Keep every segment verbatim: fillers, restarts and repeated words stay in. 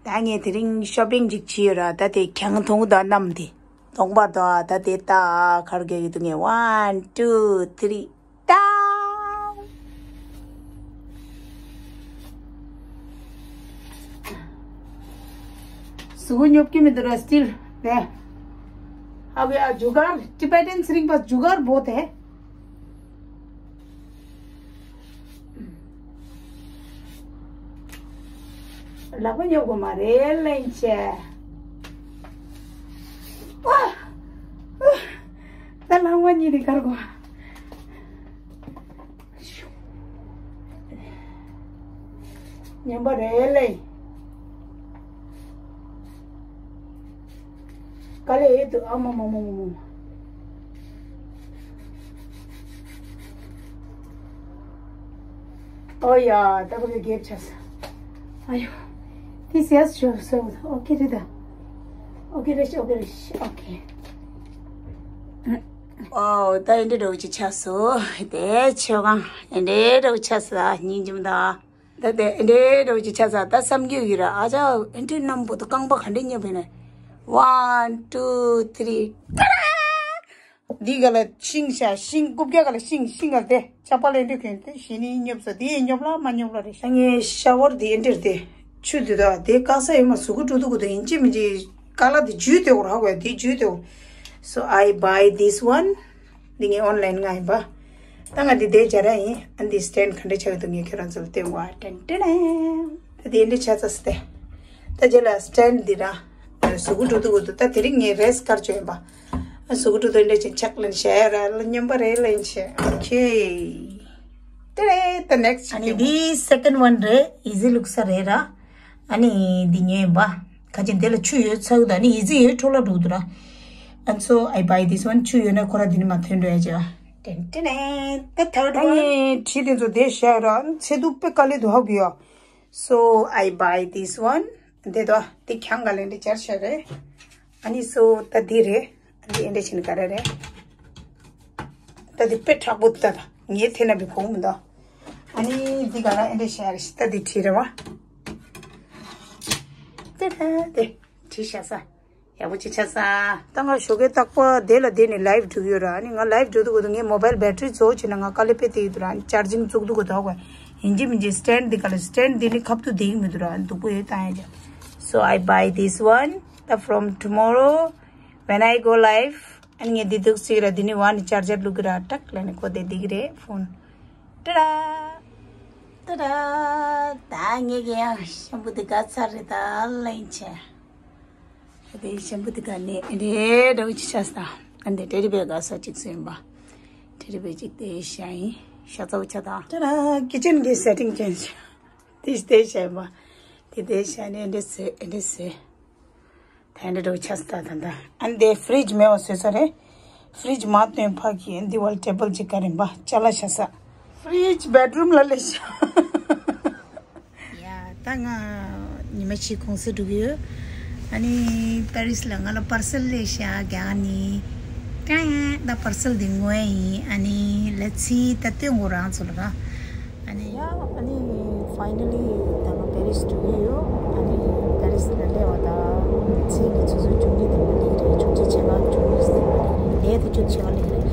ད་ངས་དེ་རིང་ཤོ་པིང་ཅིག་བྱས་ཡོད་ར། ད་དེ་གྱང་མཐོང་གི་འདུག་གནམ་དེ། གདོང་པ་དང་ད་དེ་ད་གར་གས་ཀྱི་འདུག་ངས་one two three ད། གཟུགས་པོ་ཉོབ་ཀྱི་མི་འདུག་ར་still དེ། ཨ་བའི་ཨ་ཇུ་གར་ཊི་བེ་ཊན་སི་རིང་པ་ཇུ་གར་བོ་དེ། ལག་པ་ཉོབ་དགོས་མ་རེད་ལན་ཆེ། ཨ། ད་ལག་པ་གཉིས་དེ་གར་དགོས། ཉམས་པ་རེད་ལེ། དཀའ་ལས་ཡོད་འདུག་ཨ་མ་མ་མ་མ་མ། ཨོ་ཡ། ད་བུ་གི་རྒྱབ་ཆགས་སོང་། ཨ་ཡོ། This is your so okay རེད་ད། ཨོ་ཀེ་རེད་ཤག་ཨོ་ཀེ་རེད་ཤག་ཨོ་ཀེ། ཨོ་ད་ཨེ་འདྲ་འདྲ་བོ་ཅིག་ཆགས་སོང་། དེ་ཆོས་ཁང་ཨེ་འདྲ་འདྲ་བོ་ཆགས་སོང་། སྙིང་རྗེ་མོ་ད། ད་དེ་ཨེ་འདྲའི་འདྲ་བོ་ཅིག་ཆགས་ས་ད་བསམ་རྒྱུ་ཡོད་ར། ཨ་ཅག་ཨེ་འདྲའི་རྣམ་པོ་དང་རྐང་པ་ག་འདྲ་རྙེད་པས་ན། One two three ཏ་ར། འདི་ག་ལ་ཤིང་ཤ་ཤིང་རྐུབ་བཀྱག་ག་ལ་ཤིང་ཤིང་ག་ལ་དེ་ཆག་པ་ལ་ཨེ་འདྲའི་གོན་དེ་ཞི་ནི་སྙོབ་ས་དེ་སྙོབ་ལ་མ་སྙོབ་ལ་རེད་ཤག་ངའི་ཤ་ཝར་དེ་ཨེ་འདྲར་དེ་ཆུ་དེ་དག་དེ་དཀའ་ས་ཡོད་མ་གཟུགས་པོ་འགྲོ་དུ་གུ་དུ་ཡིན་གཅིག་མིན་གཅིག་ཀ་ལ་དེ་འཇུས་དེ་འོ་ར་གོ་དེ་འཇུས་དེ་འོ། So I buy this one. འདི་ངའི་ཨོན་ལན་ང་ཡིན་པ། ད་ང་འདི་དེ་སྦྱར་ཡ་ཡིན། ཨ་འདི་སི་ཊེན་ག་འདྲ་ཆགས་འདུག་ངས་ཁྱེད་རང་ཚོ་ལ་སྟོན་གོ་ཨ། ཏན་ཏན་ཏན། ད་དེ་འདྲ་ཆགས་ཚར་སྟེ། ད་རྗེས་ལ་སི་ཊེན་འདི་ར། གཟུགས་པོ་འགྲོ་དུ་འོ་དུ་ད་དེ་རིང་ངས་རེས་དཀར་བཅོས་ཡིན་པ། ཨ་གཟུགས་པོ་འགྲོ་དུ་འདྲ་ཅིག་ཆགས་ལེན་བྱས་ཡ་ར་ལ་སྙོམས་པ་རེད་ལེན་བྱས། ཨོ་ཁེ། ཏེ་རེད་ད་ནེག་སི་ཊི་ཨ་ནི་འདི་སེ་ཀེན་ཌི་ཝན་རེད། ཨི་ཛི་ལུག་ས་རེད་ར། ཨ་ནི་འདི་ཉོས་ཡིན་པ། ཁ་ཅིག་འདི་ལ་ཆུ་ཡོད་ཚ་གི་ད་ནི་ཡི་ཙི་ཡོད་འཕྲོ་བརླག་འགྲོ་གི་འདུག་ར། And so I buy this one. ཆུ་ཡོད་ན་ཁོ་ར་འདི་ནི་མ་ཐོན་འགྲོ་ཡ་ཅེ་བ། ཏན་ཏན་ཏན། The third one. ཁྲི་དེ་ཚོ་དེ་བཞག་ར་ཚེ་སྡུག་དཔེ་དཀའ་ལས་འདུག་ཧ་གི་ཡ། So I buy this one. འདི་དོ་འདི་གྱང་ག་ལེན་འདི་ཅར་ཤ་རེད། ཨ་ནི་སོ་ད་འདི་རེད། འདི་ཨེ་འདྲ་བྱས་ནས་ག་རེ་རེད། ད་འདི་དཔེ་དྲག་པོ་འདུག་ད་ད་ངའི་དེ་ན་བི་ཕོག་མི་འདུག་ཨ་ནི་འདི་ག་ལ་ཨེ་འདྲ་བྱས་རེད་ད་འདི་བྲིས་རེད་བ། དེ་ད་དེ་བྲིས་བཞག་ས། ཡག་པོ་ཅིག་ཆགས་ས། ད་ང་ཞོགས་ཀས་རྟག་པར་དེ་ལ་བསྡད་ནས་ལའིབ་འགྲོ་གི་ཡོད་ར། ཨ་ནི་ང་ལའིབ་འགྲོ་དུས་ཀྱི་ངའི་མོ་བལ་བེ་ཊི་རི་རྫོགས་བྱས་ན་ང་དཀའ་ལས་དཔེ་དེ་ཡོད་དུ་ར། ཨ་ནི་ཅར་ཇིང་བཙུགས་དུས་ཀྱི་འདུག་ག་ཡིན་གཅིག་མིན་གཅིག་སི་ཊེན་ཌི་འདི་ག་ལ་སི་ཊེན་ཌི་འདི་ནི་ཁ་ཐུག་བསྡད་ཀྱི་མི་འདུག་ར། ཨ་ནི་སྡུག་པོ་ཡོད་བཏང་ཡ་ཅག So I buy this one. ད་from tomorrow when I go live, ཨ་ནི་ངས་འདི་འདུག་ཟེར་གི་ར། འདི་ནི་ཝན་ནི་ཅར་ཇར་བླུག་གི་ར། ཏག་ལབ་ནས་ཁོ་དེ་འདི་གི་རེད་ཕོན། ཏ་ར། ཏ་ར། ད་ངས་ཀྱི་ཡང་ཤམ་པུ་འདི་ག་ཚར་རེད་ད་ལན་ཆེ། དེ་ཤམ་པུ་འདི་ག་ནས་རེད་འདྲ་བོ་ཅིག་ཆགས་ས། ཨ་འདི་ཊེ་ཌི་བེར་ག་ས་ཅིག་སོན་པ། ཊེ་ཌི་བེར་ཅིག་དེ་ཤ་ཡིན་ཤ་ཚ་བོ་ཆ་ད། ཏ་ར་ཀི་ཅན་གི་སེ་ཊིང་ཅན་ཤ། དེ་དེ་ཤ་ཡིན་པ། དེ་དེ་ཤ་ནས་འདི་སེ་འདི་སེ། ད་འདི་འདྲ་བོ་ཆགས་ས་ད་ད། ཨ་འདི་ཕི་རིཇ་མེད་པ་བཟོས་ས་རེད། ཕི་རིཇ་མ་བཏོན་ཕ་གི་འདི་བལ་ཊེ་བལ་ཅིག་ག་རིམ་པ་ཅ་ལག་བཞག་ས། ཕི་རིཇ་བེ་ཌི་རུམ་ལ་ལས་ཤ། ཡ་ད་ང་ཉི་མ་ཕྱེད་གུང་སེང་འགྲོ་གི་ཡོད། ཨ་ནི་པེ་རི་སི་ལ་ང་ལ་པར་སེལ་ལས་ཤ་རྒྱག་ནི། ཀྲང་ཡ་ད་པར་སེལ་འདི་ངོ་ཡ་ཡིན། ཨ་ནི་ལེ་ཊི་སི་ད་སྟོན་དགོས་རང་ཚོ་ལ་ར། ཨ་ནི་ཡ་ཨ་ནི་ཕའི་ནལ་ལི་ད་ང་པེ་རི་སི་འགྲོ་གི་ཡོད། ཨ་ནི་པེ་རི་སི་ལ་སླེབས་པ་ད་ཚེས་ཀྱི་ཆུ་ཚོད་བཅུ་གཉིས་དང་པོ་སླེབས་རེད། བཅུ་གཅིག་ཕྱེད་ཀ་བཅུ་གཉིས་སླེབས་རེད། ལས་དེ་བཅུ་ཕྱེད་ཀ་སླེབས་རེད།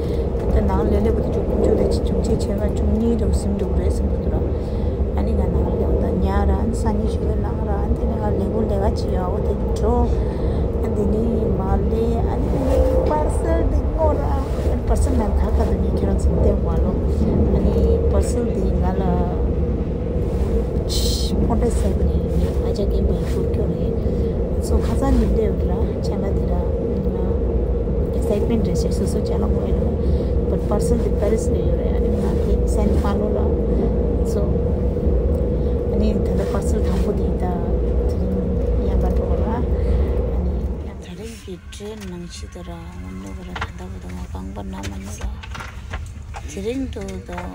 ད་ནང་ལས་སླེབས་པ་ད་བཅུ་བཅུ་དང་བཅུ་གཅིག་ཕྱེད་ཀ་བཅུ་གཉིས་དང་ཟིན་འགྲོ་གི་རེད་ཟིན་འགྲོ་གི་ར། ཨ་ནི་ང་ནང་ལས་ད་ཉལ་ར་ཨ་ནི་སང་ཉིན་ཞོགས་ཀས་ལངས་ར་ཨ་ནི་དེ་ནས་ང་ལས་ཁུངས་ལས་ཀ་བྱེད་ཡ་འོ་དེ་འགྲོ། ཨ་ནི་དེ་ནས་མ་ལས་ཨ་ནི་ངའི་པར་སེལ་དེ་སྔོ་ར། པར་སེལ་ནང་ག་ག་དུ་ནི་ཁྱེད་རང་ཚོ་བལྟས་བ་ལོ། ཨ་ནི་པར་སེལ་འདི་ང་ལ་ཕོ་འདྲ་ཟེར་ནས་ཨ་ཅག་རྒན་པའི་ཕུར་སྐྱོར་རེད། སོ་ཁ་སང་ནི་འདྲེ་ར་ཆ་ལ་དེ་ར་ཨེག་སའི་ཊི་མེན་ཊི་རེད་ཟེར་སོ་སོ་ཅ་ལག་མོ་ཡིན་ལ། པར་པར་སེལ་འདི་པེ་རི་སི་ལ་ཡོད་རེད། ཨ་ནི་ང་གི་སན་ཕ་ལོ་ལ་སོ། ཨ་ནི་ད་ལྟ་པར་སེལ་དང་པོ་དེ་ད་དེ་རིང་ཡང་ག་འགྲོ་ར་ཨ་ནི་ཡང་། ད་རིང་གི་ཊེ་རེན་ནང་ཆི་ད་ར་ངོ་ནོ་ག་ར་ད་ད་བ་ད་ང་རྐང་པ་ན་མ་ནོ་ར། དེ་རིང་དུ་ད་ང་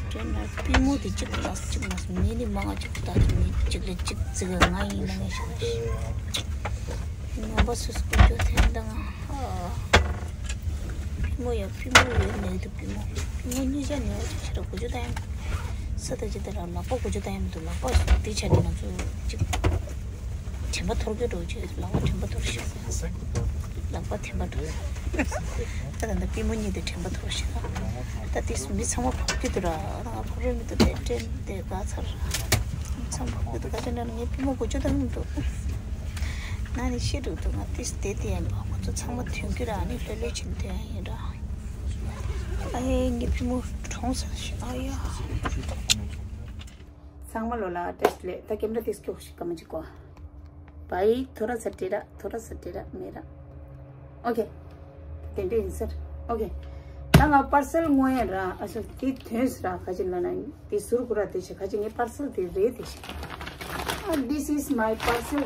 ཊེ་རེན་ན་པུས་མོ་དེ་གཅིག་ལ་གཅིག་ལ་མི་ནི་མང་ང་གཅིག་ད་དེ་མི་གཅིག་ལ་གཅིག་ཙི་ག་ང་ཡིན་ན་ངས་ཤོག་ངོ་པ་སུ་སུ་གོ་རྒྱུ་དེ་ད་ང་ཨ། པུས་མོ་ཡ་པུས་མོ་ཡོད་ནས་དུ་པུས་མོ་པུས་མོ་གཉིས་ཆ་ནས་ཆེ་ར་གོ་རྒྱུ་ད་ཡང་ས་ད་ཅི་ད་ར་ལག་པ་གོ་རྒྱུ་ད་ཡང་དུ་ལག་པ་དེ་ཆ་ནས་ང་ཚོ་གཅིག་ཆ་ དྲན་པ་འཐོར་གྱི་འགྲོ་ཅིག་ལག་པ་དྲན་པ་འཐོར་ཤག་ལག་པ་དྲན་པ་འགྲོ། ད་ད་ལྟ་པུས་མོ་གཉིས་དེ་དྲན་པ་འཐོར་ཤག་ད་དེ་མི་ཚང་མ་ཕོག་གི་འདུག་ར། ང་ཕོག་རེད་མི་འདུག་དེ་དྲན་དེ་དགའ་ཚར། མི་ཚང་མ་ཕོག་གི་འདུག་ག་ཅི་ན་ངའི་པུས་མོ་དགུ་བཅུ་དང་མི་འདུག་ང་ནི་ཤི་འགྲོ་འདུག་ང་དེ་དེ་དེ་ཡིན་པ་ང་ཚོ་ཚང་མ་ཐོན་གྱི་ར། ཨ་ནི་ལྷོད་ལྷོད་བྱེད་འདོད་ཡིན་ར། ཨ་ཡེ་ངའི་པུས་མོ་གྲོངས་ཚར་ཤག་ཨ་ཡ། ཚང་མ་ལོ་ལ་བཀྲ་ཤིས་བདེ་ལེགས། ད་ཀེམ་ར་དེ་སྐྱོགས་ཤིག་ག་མ་ཅིག་གོ། བའི་ཐོ་ར་ས་ཏེ་ར་ཐོ་ར་ས་ཏེ་ར་མེ་ར། ཨོ་ཁེ། དེ་འདྲ་ཡིན་ཟེར། ཨོ་ཁེ། ད་ང་པར་སེལ་དངོས་ཡིན་ར། ཨ་སོ་དེ་དོན་ཟེར་ར་ག་ཅིག་ལ་ན་དེ་ཟུར་གུ་ར་དེ་ཤ་ག་ཅིག་ངའི་པར་སེལ་དེ་རེད་དེ་ཤ། ཨ། This is my parcel.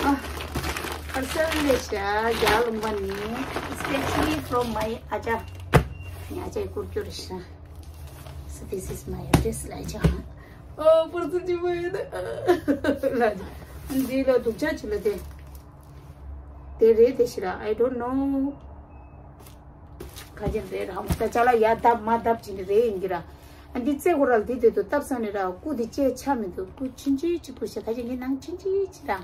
ཨ། པར་སེལ་ལས་ཤ་རྒྱ་ལུང་པ་ནི། It's actually from my ཨ་ཅག་ངའི་ཨ་ཅག་གི་སྐུར་སྐྱོར་ཤ། So this is my address ལ་ཅང་། ཨོ་པར་ཚུལ་ཅི་མ་ཡོད་ན་ལ་ཅང་འདི་ལ་སྡུག་ཅག་ཅི་ལ་དེ། དེ་རེད་དེ་ཤི་ར། I don't know. ག་ཅན་རེད་ར་ཧམ་ད་ཅ་ལ་ཡ་དབ་མ་དབ་ཅི་འདི་རེད་ཡིན་གི་ར། ཨ་འདི་རྩེ་གོ་རལ་འདི་དེ་དུ་སྟབས་སང་ནི་ར་སྐུ་འདི་ཅེ་ཆ་མི་འདུག་སྐུ་ཆུན་ཆུན་ཅི་སྐུ་ཤ་ག་ཅན་གི་ནང་ཆུན་ཆུན་ཅི་ར།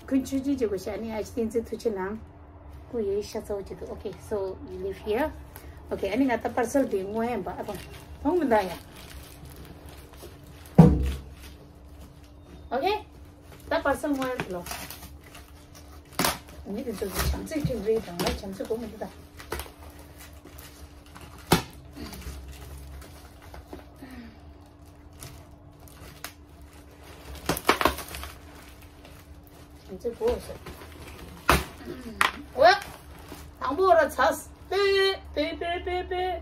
ཁུན་ཆུན་ཆུན་ཅི་གོ་ཤ་ནི་ཨ་ཅི་བསྟན་འཛིན་ཐུགས་ཆེ་ནང་། སྐུ་ཡི་ཤ་ཚ་བོ་ཅི་འདུག Okay, so you live here. Okay, ཨ་ནི་ང་ད་པར་སེལ་དེ་དངོས་ཡན་པ་ཨ་ཐོང་ཐོང་མི་འདའ་ཡ། Okay, ད་པར་སེལ་དངོས་ཡན་ལོ། ཨ་ནི་དེ་ཚོ་གི་བྱམས་བརྩེ་ཁྱོད་རེད་དང་ང་བྱམས་བརྩེ་གོ་མི་འདུག་ད། ཚེ་གོ་ཟེར། ཨོ། དང་པོ་ར་ཚ། པེ་པེ་པེ་པེ་པེ།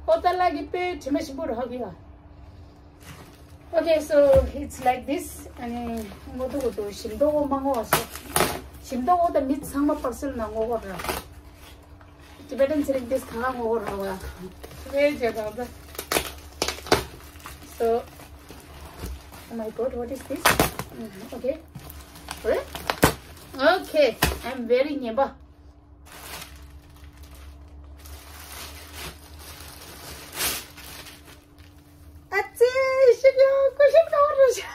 ཨོ་ད་ལ་གི་པེ་དྲི་མ་ཞིམ་པོ་ར་ཧ་གི་ཡ། Okay, so it's like this. ཨ་ནི་ངོ་ཐུག་གོ་ཐུག་ཞིམ་མདོག་མ་ངོ་བ་སོ། ཞིམ་མདོག་འོ་ད་མི་ཚང་མ་པར་སེལ་ན་ངོ་གོ་ར། Tibetan selling this ཁ་ངོ་ར་བ། ངས་བྱས་དང་ད། So, oh my God, what is this? Mm, okay. What? Okay, I'm very ཉན་པ། ཨ་ཙི་ཤི་ཡོ་ཀུ་ཤན་ཀ་བར་རུ་ཤ།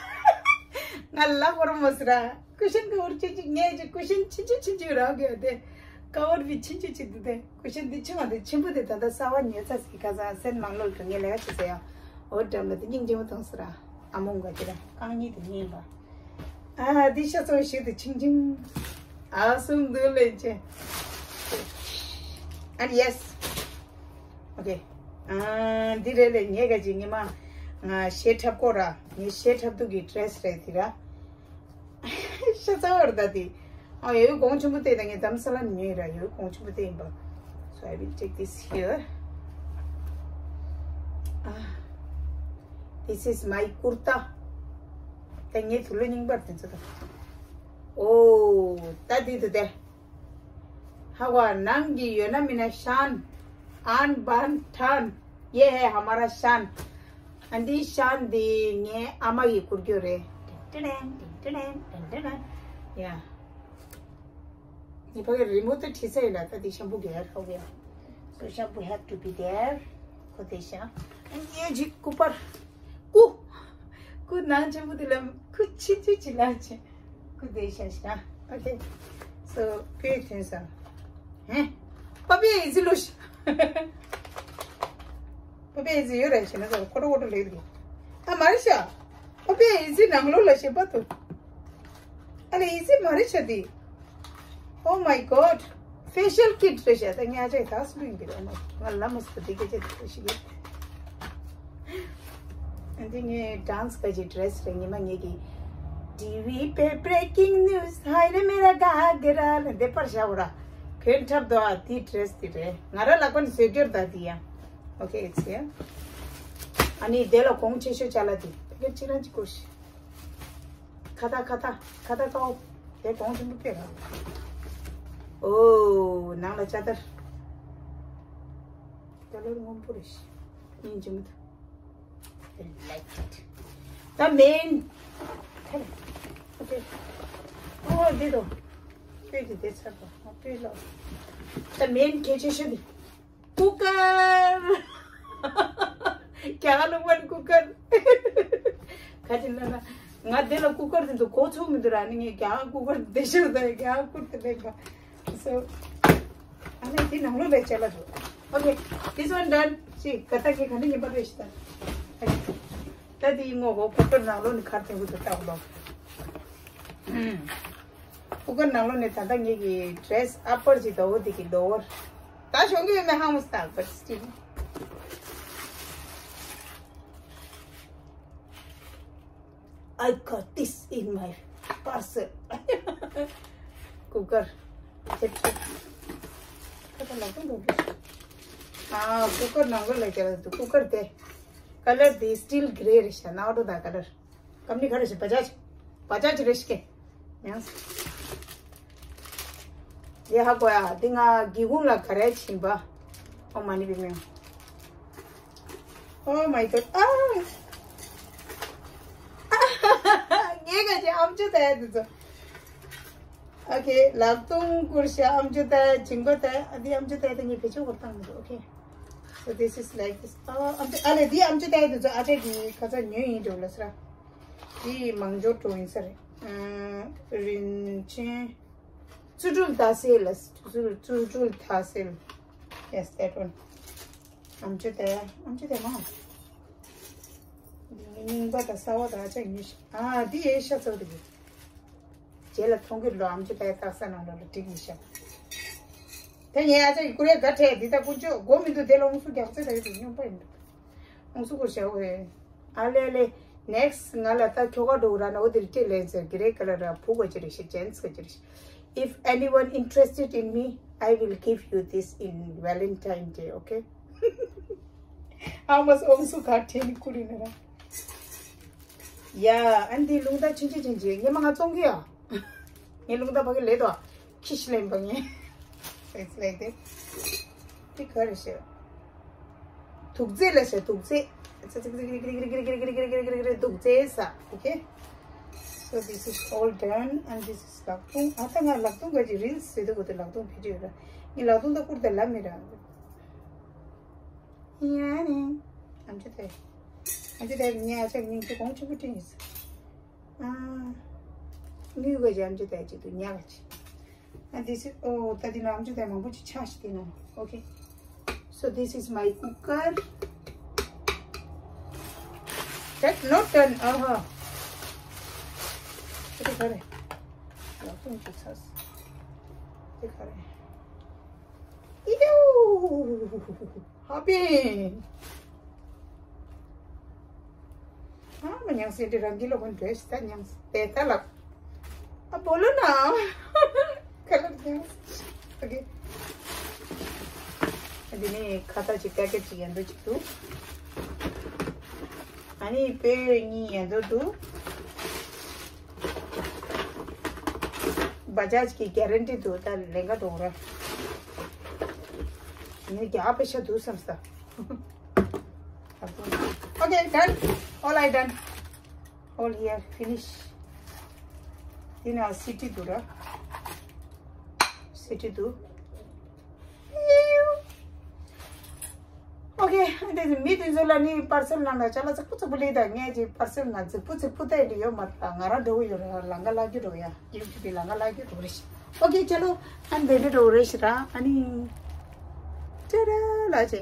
ང་ལ་ཧོར་མོ་སི་ར། ཀུ་ཤན་ཀ་བར་ཅི་ཅི་ངས་ཅི་ཀུ་ཤན་ཆི་ཆི་ཆི་ཆི་རག་གི་ཡོད་དེ། ཀ་བར་བི་ཆི་ཆི་ཆི་དུ་དེ། ཀུ་ཤན་དི་ཆི་མ་དེ་ཆེན་པོ་དེ་ད་ལྟ་ས་བ་ཉོས་ཚ་སི་ཁ་ས་སེན་མང་ལོལ་དུ་ངས་ལས་ཀ་བྱེད་ས་ཡ། འོ་འགྲམ་ལ་དེ་སྙིང་རྗེ་མོ་མཐོང་སི་ར། ཨ་མོ་འགའ་ཅི་ར་རྐང་གཉིས་དེ་ཉིན་པ། ཨ་དི་ཤ་ཚོ་ཞིག་དུ་ཆིང་ཆིང་། ཨ་སུམ་དུ་ལེན་ཅེ། And yes. Okay. ཨ་འདི་རེད་ལེ། ངས་ག་ཅི་ཉི་མ་ང་ཤེ་འཁྲབ་ཀོ་ར། ངས་ཤེ་འཁྲབ་དུ་གི་ཌི་རེ་སི་རེད་དི་ར། ཤ་ཚ་བར་ད་དི། ཨ་ཡོད་གོང་ཆུམ་པོ་དེ་ད་ངས་དམ་ས་ལ་ཉོས་ར། ཡོད་གོང་ཆུམ་པོ་དེ་ཡིན་པ། So I will take this here. ཨ་this is my kurta. ད་ངས་དུ་ལོ་རྙིང་པར་དེ་ཚོ་ད། ཨོ་ད་དི་དུ་དེ། ཧ་ཝ་ནང་གི་ཡོད་ན་མིན་ན་ཤན། ཨན་བན་ཐན། ཡེ་ཧེ་ཧ་མ་ར་ཤན། ཨན་དི་ཤན་དི་ངའི་ཨ་མ་ཡི་སྐུར་གྱོ་རེད། ཏིང་ཏིང་ཏིང་ཏིང་ཏིང་ཏིང་། ཡ། ངའི་ཕ་གི་རི་མོ་དེ་བྲིས་ཚར་ཡིན་ལ། ད་དི་ཤམ་པུ་གེར་ཧ་ཝ། So shampoo have to be there. ཁོ་དེ་ཤ། ཨན་ཡེ་ཇི་སྐུ་པར། སྐུ། སྐུ་ནང་ཆེན་པོ་དེ་ལ་སྐུ་ཆེ་ཆེ་ཆེ་ལ་ཆེ། སྐུ་དེ་ཤ་ཤ། Okay. So ཕེ་ཐོན་ས། ཧེ། པ་པེ་ཨི་ཟི་ལུ་ཤ། པ་པེ་ཨི་ཟི་ཡོད་རེད་ཤ་ན་ས་ཁོ་ཏོ་ཁོ་ཏོ་ལེ་དུ། ཨ་མ་རེ་ཤ། པ་པེ་ཨི་ཟི་ནང་ལོ་ལ་ཤེ་པ་ཏུ། ཨ་ལེ་ཨི་ཟི་མ་རེ་ཤ་དི། Oh my God. Facial kit རེད་ཤག་ད་ཉ་ཅག་ད་སུ་ལུས་འདི་རེད། ཨ་མ་ང་ལ་མ་སུ་དེ་སྐད་ཆ་དེ་ཞིག་ཡོད། ཨ་འདི་ངའི་ཌན་སི་ག་ཅི་ཌི་རེ་སི་རེད། ཉི་མ་ངེད་ཀྱི་ཊི་ཝི་པེ་བྷི་རེ་ཀིང་ནིའུ་སི་ཧའི་རེ་མེ་ར་ག་གེ་ར་ལ་འདེབས་པར་བྱ་འོ་ར། གོན་འཁྲབ་དོ་ཨ་དེ་ཌི་རེ་སི་དེ་རེད། ང་ར་ལག་པ་ནས་བཟོས་རྒྱུར་ད་དེ་ཡ། Okay, it's here. ཨ་ནི་དེ་ལ་གོང་ཆེ་ཤོས་ཅ་ལག་དེ་ཕ་གིར་ཅི་རང་ཅི་དགོས་ཤི། ཁ་ཏ་ཁ་ཏ་ཁ་ཏ་ཀའོ། དེ་གོང་ཆེན་པོ་སྐད་ར། ཨོ་ནང་ལ་ཅ་ཏར། ཀ་ལར་སྔོན་པོ་རེད་ཤི། སྙིང་རྗེ་མོ་དུ། I like it. ད་མེན། ཨོ་དེ་དོ། སྤོས་དེ་དེ་ཚར་བ་སྤོས་ལ། ད་མེན་གལ་ཆེ་ཤོས་དེ། ཀུ་ཀར། རྒྱ་གར་ལུང་པ་ནི་ཀུ་ཀར། ག་ཅི་ལབ་ན། ང་དེ་ལ་ཀུ་ཀར་དེ་ཚོ་གོ་ཚུགས་མི་འདུག་ར། ཨ་ནི་ངས་རྒྱ་ཀུ་ཀར་དེ་ཤོར་དང་རྒྱ་ཀུ་ཀར་དེ་ལེན་པ། So ཨ་ནི་དེ་ནང་ལོགས་ལ་ཅ་ལག་འདུག Okay, this one done. ཅི་ཀ་ཏ་ཀི་ག་འདྲ་ཡིན་པ་རེད་ཤི་ད། ད་དེ་ངོ་གོ་ཀུ་ཀར་ནང་ལོགས་ནས་ག་རེ་ཐོན་གི་འདུག་ལྟ་གོ་ལོ། ཀུ་ཀར་ནང་ལོགས་ནས་ད་ལྟ་ངེད་ཀྱི་dress upper ཅིག་དང་འོ་དེ་གི་lower། ད་ཤོང་གི་ཡོད་མེད་ཧ་མ་སྟག but still I got this in my parcel. ཀུ་ཀར། ཁྱེད་ཁྱེད། ཁ་ཁ་ལག་ཏུ་འགྲོ་གི། ཨ། ཀུ་ཀར་ནང་ལོགས་ལ་རྒྱག་ཏུ་ཀུ་ཀར་དེ། color དེ་steel grey རེད་ཤག་ནའོ་ཏོ་ད་color། ཀམ་ནི་ག་རེ་ཞིག་བ་ཇ་ཇི། བ་ཇ་ཇི་རེ་ཞིག་གེ། ཡང་། ཡེ་ཧ་གོ་ཡ། འདི་ང་སྒེའུ་ཁུང་ལ་ག་རེ་བྱིན་པ། Oh my God. ཨ། ངས་ག་ཅི་ཨམ་ཅོག་ད་ཡ་འདི་ཚོ། Okay, ལག་རྡུང་བསྐུར་ཤག་ཨམ་ཅོག་ད་ཡ་བྱིན་གོ་ད་ཡ། འདི་ཨམ་ཅོག་ད་ཡ་ད་ངས་བེད་སྤྱོད་བཏང་མི་འདུག Okay, so this is like this. ཨ། ཨམ་ཅོག་ཨ་ལས། འདི་ཨམ་ཅོག་ད་ཡ་འདི་ཚོ་ཨ་ཅག་གི་ཁ་ཚ་ཉོས་ཡིན་འགྲོ་ལ་སི་ར། འདི་མང་ཇོ་ཀྲོ་ཡིན་ས་རེད། ཨ། རིན་ཆེན། བཅུ་དྲུག་ད་སེལ་ལ། བཅུ་དྲུག་ད་སེལ། Yes, that one. ཨམ་ཅོག་དེ། ཨམ་ཅོག་དེ་མ། རྙིང་པ་དང་གསར་པ་དང་ཨ་ཅག་གཉིས་ཤིག་ཨ། འདི་ཡེ་ཤ་ཚོ་དེ་གི། རྗེས་ལ་མཐོང་གི་ལོ། ཨམ་ཅོག་དེ་རྟགས་ས་ནང་ལོ་ལ་འགྲིག་མི་ཤ། དེ་ངས་ཨ་ཅག་གི་ཀུ་རེ་དགའ་ཁྲལ་འདི་ད་ཀུན་སྤྱོད་དགོས་མི་འདུག་དེ་ལ་ཨུང་སུ་རྒྱག་ཚེ་ད་ཡོད་དུ་སྙོམས་པ་ཡིན་འདུག་ཨུང་སུ་ཀུར་ཤ་འོ་ཨེ། ཨ་ལེ་ལེ། Next ང་ལ་ད་ཁྱོ་ག་འགྲོ་ར་ན་འོ་དེར་ཅི་ལེན་ཟེར། grey color ར་བུ་ག་ཅི་རེད་ཤི་gents ག་ཅི་རེད་ཤི། If anyone interested in me, I will give you this in Valentine Day, okay? ཨ་མ་སོང་སུ་ག་ཁྲེ་ནི་ཁུ་རི་ན་ར། ཡ། ཨན་དི་ལུང་ད་ཆིན་ཆི་ཆིན་ཆི་ཉི་མ་ང་ཙོང་གི་ཡ། ངའི་རླུང་རྟ་ཕ་གི་ལེ་དོ། ཁྱི་ཤི་ལེན་པ་ངས། It's like this. དེ་ག་རེ་ཞེས། དུག་རྫས་ལ་ཞེས་དུག་རྫས། དུག་རྫས་ས། Okay, so this is all done and this is ལག་རྡུང་། ཨ་ད་ང་ལག་རྡུང་ག་ཅི་རིལ་ཟེར་དུ་གོ་དེ་ལག་རྡུང་ཕལ་ཆེར་ཡོད་ར། ངའི་ལག་རྡུང་ད་བསྐུར་ད་ལབ་མི་ར། ཡ་ནི། ཨམ་ཅོག་དེ། ཨམ་ཅོག་དེ་ངས་ཨ་ཅག་སྙིང་རྗེ་གོང་ཆེན་པོ་དྲན་ཡིན་ས། ཨ། དངུལ་ག་ཅི་ཨམ་ཅོག་དེ་ཅིག་ཏུ་ཉག་ཅིག་ཨ། This is, oh, ད་འདི་ན་ཨམ་ཅོག་དེ་མང་པོ་ཅིག་ཆགས་ཤིག་དེ་ན། Okay, so this is my cooker. That's not done. ཨ་ཧ། དེ་ག་རེ། ལག་རྡུང་ཅིག་ཚ། དེ་ག་རེ། ཨི་ཡོ། ཧ་པི། ཨ་མ་ཉང་སེ་འདི་རང་གི་ལོ་གོན་འདྲེས་ད་ཉང་སེ་དེ་ད་ལབ། ཨ་བོ་ལོ་ན། ཁ་ལབ་ཉང་སེ། Okay, འདི་ནི་ཁ་ཏ་ཅིག་པེ་ཀེ་ཊི་ཅིག་ཡན་དུ་ཅིག་འདུག་ཨ་ནི་པེ་གཉིས་ཡན་དུ་འདུག་བ་ཇཱཇ་གི་གྷ་རན་ཊི་འདུག་ད་ལེན་ག་འགྲོ་ར། ངས་རྒྱག་པའི་ཤ་འདུག་བསམ་ས། Okay, done. All I done. All here, finish. དེ་ན་སི་ཊི་འདུག་ར། སི་ཊི་འདུག Okay, འདི་མི་དེ་ཚོ་ལ་ནི་པར་སེལ་ནང་ལ་ཅ་ལག་ཙག་པུ་ཙག་པུ་ལས་དང་ངས་ཀྱི་པར་སེལ་ནང་ཙག་པུ་ཙག་པུ་བལྟས་འདི་ཡོད་མ་རེད། ང་རང་འགྲོ་གི་ཡོད་རེད། ལམ་ཁ་ལ་རྒྱུ་འགྲོ་ཡ། ཡུ་ཊུབ་ལམ་ཁ་ལ་རྒྱུ་འགྲོ་རེད། Okay, ཅ་ལག་ཨན་བེ་འདི་འགྲོ་རེད་ཤི་ར། ཨ་ནི་ཅ་ར་ལ་ཅེ།